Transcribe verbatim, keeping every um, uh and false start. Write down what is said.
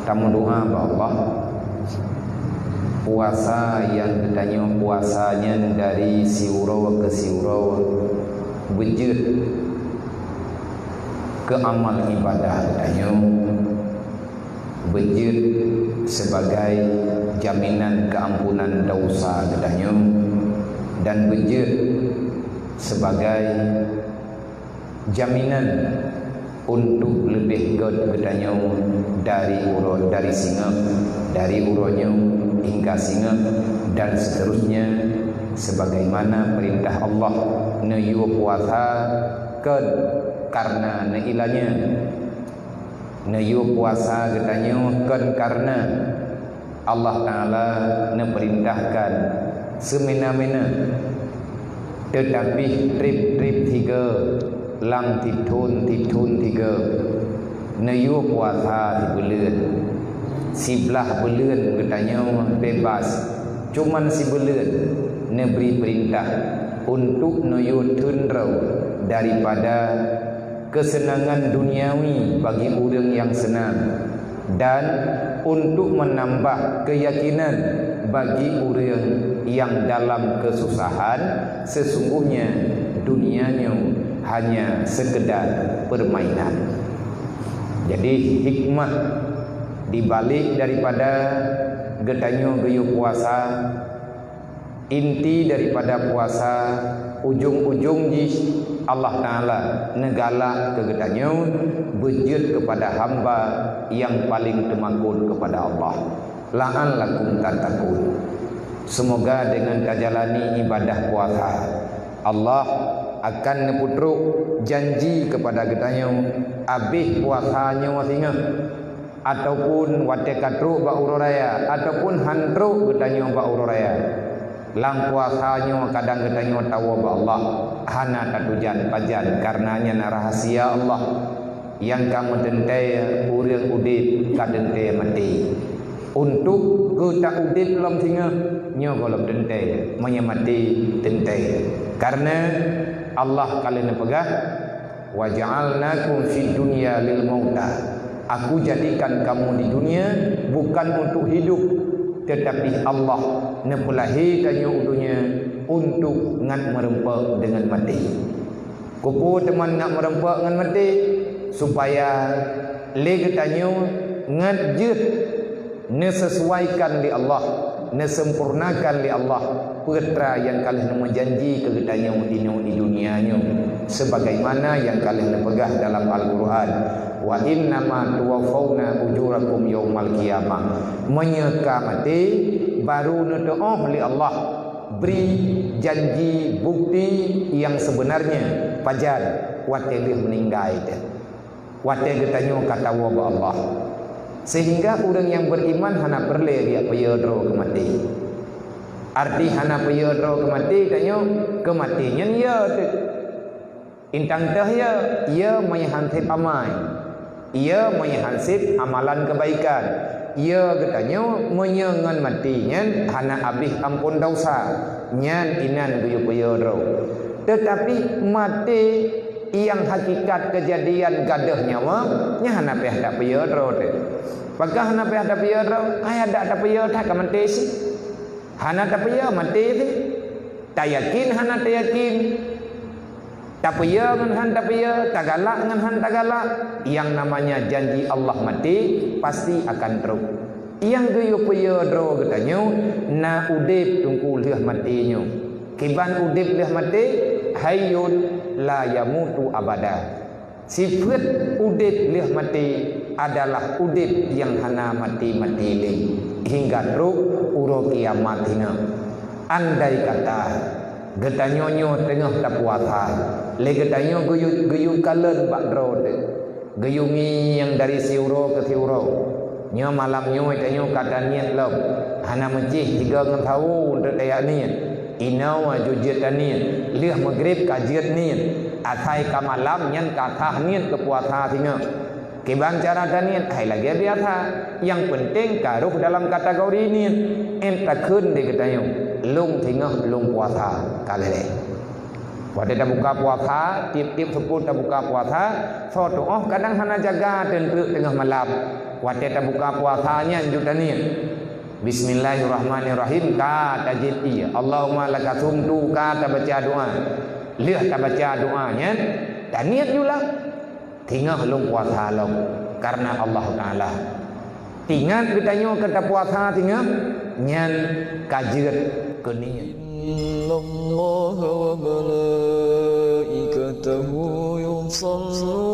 Tameudoa bak Allah, puasa nyang geutanyoe puasa nyan dari siuroe keu siuroe beujeuet keu amal ibadah geutanyoe, beujeuet sibagai jaminan keuampunan desya geutanyoe, dan beujeuet sibagai jaminan untuk leubeh gét geutanyoe dari uroe, dari singoh, dari uroe nyoe hingga singoh dan seterusnya, sebagaimana perintah Allah, neuyue puasa kon karena neuilanya. Neuyue puasa geutanyoe kon karena Allah Ta'ala neupeurintahkan seumena-mena, teutapi treb-treb sigoe lam sithon-sithon sigoe neuyue puasa sibuleuen. Siblaih buleuen geutanyoe bebas, cuman sibuleuen neubri peurintah untuk neuyue theun droe daripada keuseunangan duniawi bagi ureuëng nyang seunang, dan untuk meunambah keuyakinan bagi ureuëng nyang dalam keususahan, seusungguhnya dunia nyoe hanya seukeudar peurmainan. Jadi, hikmah dibalik daripada geutanyoe geuyue puasa, inti daripada puasa, ujong-ujong jih Allah Ta'ala neugalak keu geutanyoe beujeuet keupada hamba nyang paleng teumakot keupada Allah. La'allakum tattaqun. Seumoga deungon tajalani ibadah puasa, Allah akan neupeutrok janji keupada geutanyoe abeh puasa nyoe singoh, ataupun watée ka trok bak uroe raya, ataupun han trok geutanyoe bak uroe raya. Lam puasa nyoe kadang geutanyoe tawoe bak Allah, hana tatujan pajan, kareuna nyan rahasia Allah. Nyang ka meuteuntée ureuëng udeb ka teuntée maté. Untuk keu ta udeb lom singoh, nyoe gohlom teuntée, meunyoe maté teuntée. Kareuna Allah ka lheueh neupeugah, "Wa ja'alnakum fid dunya lil mauta." Aku jadikan kamu di dunia bukan untuk hidup, tetapi Allah neupeulahé tanyoe u dunia untuk ngat meureumpok deungon maté. Keupeue teuma ngat meureumpok ngon maté? Supaya lé geutanyoe ngat jeuet neuseusuaikan lé Allah, neuseumpurnakan lé Allah peue atra nyang ka lheueh neumeujanji keu geutanyoe inoe di dunia nyoe, sebagaimana nyang ka lheueh neupeugah dalam Al-Qur'an, "Wa innama tuwaffauna ujurakum yaumal qiyamah." Meunyoe ka maté, baru neuteuoh lé Allah bri janji bukti nyang seubeunarnya pajan watée lheueh meuninggai teuh. Watée geutanyoe ka tawoe bak Allah. Sehingga ureuëng nyang beuriman hana peureulée riyak peue droe keu maté. Arti hana peue droe keu maté tanyoe, keu maté nyan ya teuh. Intang teuh ya, ya meunyoe han sép amai. Ya meunyoe han sép amalan keubaikan. Ya geutanyoe meunyoe ngon maté nyan hana abeh amphon desya, nyan inan geuyue peue droe. Teutapi maté nyang hakikat keujadian gadôh nyawa, nyan hana payah tapeue droe teuh. Pakon hana payah tapeue droe? Hai adak tapeue that ka maté cit. Hana tapeue maté cit. Tayakin hana tayakin. Tapeue ngon han tapeue, tagalak ngon han tagalak. Nyang namanya janji Allah maté pasti akan trok. Nyang geuyue peue droe geutanyoe na udeb teungku lheueh maté nyoe. Kiban udeb lheueh maté, hayyun la yamutu abada. Sifeuet udeb lheueh maté adalah udeb nyang hana maté-maté lé, hingga trok uroe kiamat hinoe. Andai kata geutanyoe nyoe teungoh tapuasa, lé geutanyoe geuyue, geuyue kalon bak droe teuh. Geuyue ngieng dari siuroe keu siuroe. Nyoe malam nyoe tanyoe ka taniet lom. Hana meucih sigoe ngon sawo untuk tajak niet. Inoe ju jeuet taniet. Lheueh meugreb ka jeuet niet. Asai ka malam nyan ka sah niet keu puasa singoh. Kiban cara taniet hai lagée biasa. Nyang peunteng ka rhoh dalam kategori niet. Ém takheun lé geutanyoe, lôn singoh lôn puasa. Ka lheueh. Watée tabuka puasa, tieb-tieb seupôt tabuka puasa, soe tuoh kadang hana jaga teunteuk teungoh malam. Watée tabuka puasa nyan ju taniet. Bismillahirrahmanirrahim, ka tajiet ié. Allahumma laka sumtu, ka tabaca doa. Lheueh tabaca doa nyan, taniet ju lah. Teungoh lôn puasa lom karna Allah Taala. Ingat geutanyoe ka tapuasa teungoh, nyan ka jeuet keu niet. إن الله وملائكته يصلون